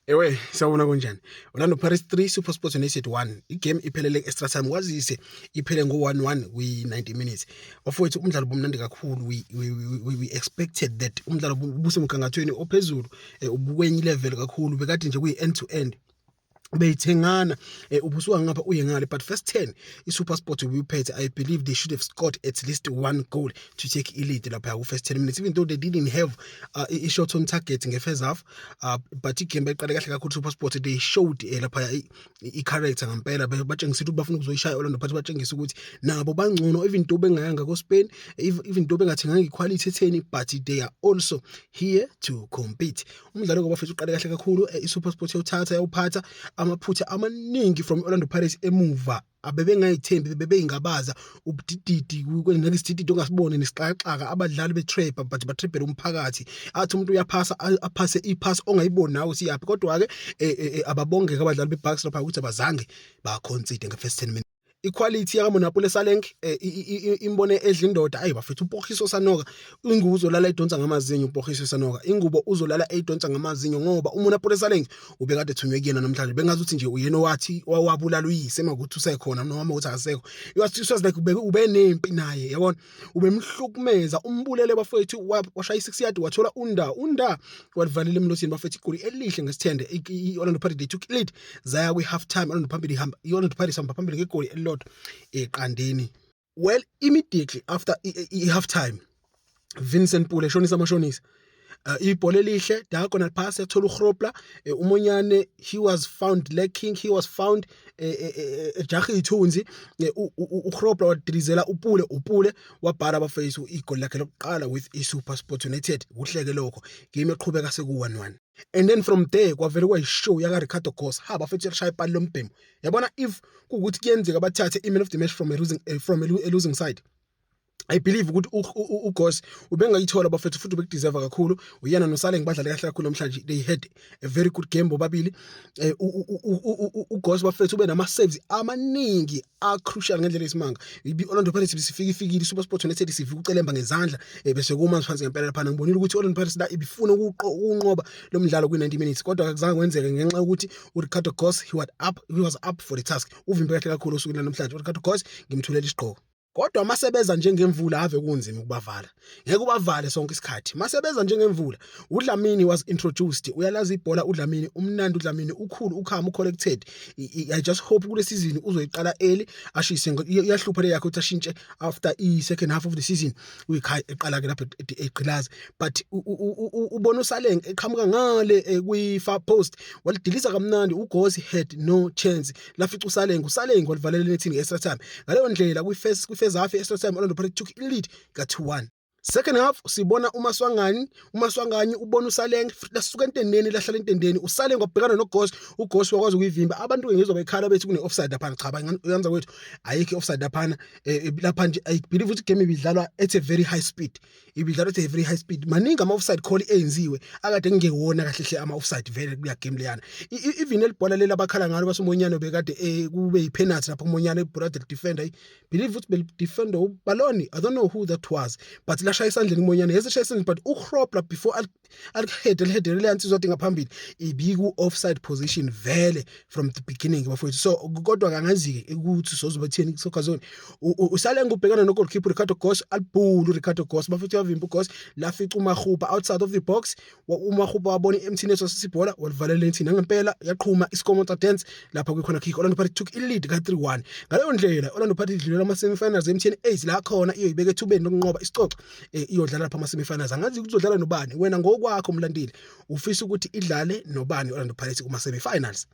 Ewe, sawubona, kunjani? Orlando Pirates 3, SuperSport United 1. Igame iphelele extra time, kwazise iphele ngo-1-1 kwi-90 minutes. Bafowethu, umdlalo bomnandi kakhulu. We expected that umdlalo ubusemgangathweni ophezulu, ubukwenye level kakhulu, bekade nje kuyi end to end, beyithengana, ubusuka ngapha uye ngale, but first 10 iSuperSport ubuyiphethe. I believe they should have scored at least one goal to take i-lead lapha ku first 10 minutes, even though they didn't have i-shot on target nge-first half, but igame bayiqale kahle kakhulu. SuperSport, they showed lapha i-character ngempela, batshengisa ukuthi bafuna ukuzoyishaya Orlando Pirates, batshengisa ukuthi nabo bangcono, even though bengayanga ko-Spain, even though bengathenganga i-quality etheni, but they are also here to compete. Umdlalo bafethu uqale kahle kakhulu. ISuperSport yawuthatha, yawuphatha. Amaphutha amaningi from Orlando Pirates emuva, abebengayithembi, bebeyingabaza, ubudididi kwenesidididi ongasibone nesixakaxaka, abadlali betrap, but batrapela umphakathi, athi umuntu uyaphasa, aphase ipass ongayiboni nawe siyaphi. Kodwa ke ababongeke abadlali beBucks lapha ukuthi abazange ba concede nge first 10 minutes. Iquality yakaMonnapule Saleng imbone edla indoda. Ayi bafethu, uPogiso Sanoka, ingubo uzolala edonsa ngamazinyo. UPogiso Sanoka, ingubo uzolala edonsa ngamazinyo, ngoba uMonnapule Saleng ubekade ethunywe kuyena namhlanje. Bengazi ukuthi nje uyena owathi wabulala uyise, makuthi usekhona noma ukuthi akasekho. It was like ube nempi naye, yabona, ubemhlukumeza, umbulele bafethu. Washaya i6 yard, wathola unda walivalela emlothini bafethu, igoli elihle ngesithende. I-Orlando Pirates, they took lead. Zaya kwi half time Orlando phambili, ihamba i-Orlando Pirates hamba phambili ngegoli elilodwa eqandeni. Well, immediately after i-half time, Vincent Pule shonisa amashonisa, ibhola elihle, diagonal pass, yathola uGrobler, uMonyane. He was found lacking, he was found ejaha ithunzi. UGrobler wadilizela uPule, uPule wabhala abafethu igoli lakhe lokuqala with iSuper Sport United. Kuhleke lokho, game eqhubeka seku 1-1, and then from there kwavele kwayishow yaka Ricardo Goss. Ha bafethu, yashaya ipali lombhemu, yabona. If kuwukuthi kuyenzeka bathathe i-man of the match from a losing side, I believe ukuthi uGoss ubengayithola bafethu, futhi ubekudeserve kakhulu. Uyena noSaleng badlale kahle kakhulu namhlanje. They had a very good game bobabili. UGoss bafethu ube nama saves amaningi a crucial ngendlela esimanga. Ibi Orlando Pirates bisifika ifikile, SuperSport United sifika ucelemba ngezandla, bese kuma phansi ngempela lapha. Ngibonile ukuthi Orlando Pirates la ibifuna ukunqoba lo mdlalo kwi 90 minutes, kodwa akuzange kwenzeke ngenxa yokuthi uRicardo Goss, he was up for the task. Uvimbe kahle kakhulu osukwini namhlanje uRicardo Goss, ngimthulela isigqoko. Kodwa masebeza njengemvula, ave kunzima ukubavala, ngeke ubavale sonke isikhathi masebeza njengemvula. uDlamini was introduced, uyalazi ibhola uDlamini, umnandi uDlamini, ukhulu, ucalm, ucollected. I just hope kule season uzoyiqala early, ashise. Iyahlupha le yakhe ukuthi ashintshe after i second half of the season, uyikhaya eqala ke lapho egqilaza. But ubona uSaleng eqhamuka ngale kwi far post, walidiliza kamnandi. UGoss had no chance, lafica uSaleng, uSaleng walivalela nethini extra time. Ngaleyo ndlela kwi first half, extra time, Orlando Pirates took lead ka 2-1. Second half sibona uMaswanganyi, uMaswanganyi ubona uSaleng, lasuka entendeni, lahlala entendeni. uSaleng wabhekana noGoss, uGoss wakwazi ukuyivimba. Abantu ke ngizwa bekhala bethi kune offside lapha. Cha, yanza kwethu, ayikho offside lapha. Lapha nje I believe ukuthi game ibidlalwa at a very high speed, ibidlalwa at a very high speed. Maningi ama offside call eyenziwe akade ngingewona kahle hle ama offside vele kuya game leyana. Even elibhola lela abakhala ngalo baseMonyane, bekade kube yipenalty lapha kuMonyane, ibhola defender, I believe ukuthi bel defender uBaloni, I don't know who that was, but lashaya esandleni kuMonyane. Yes, eshaya esandleni, but uGrobler before alihead, elihead le yansizwa ade ngaphambili, ibiku offside position vele from the beginning bafowethu. So kodwa kangazi-ke ukuthi sozobathini soccer zone. Usale ngubhekana no goalkeeper Ricardo Goss, alibhulu Ricardo Goss bafethu, yavimba uGoss, lafica uMahupa outside of the box. UMahupa wabona i-empty net, wasibhola walivalela nethini ngempela, yaqhuma iscomotor dance lapha kwi-corner kick. Orlando Pirates took i-lead ka-3-1. Ngaleyo ndlela Orlando Pirates idlulela ama-semi-finals MTN 8, la khona iyoyibeka ethubeni lokunqoba isicoco. Iyodlala lapha ama-semi-finals, angazi ukuthi uzodlala nobani. Wena ngokwakho mlandeli, ufisa ukuthi idlale nobani Orlando Pirates kuma-semi-finals?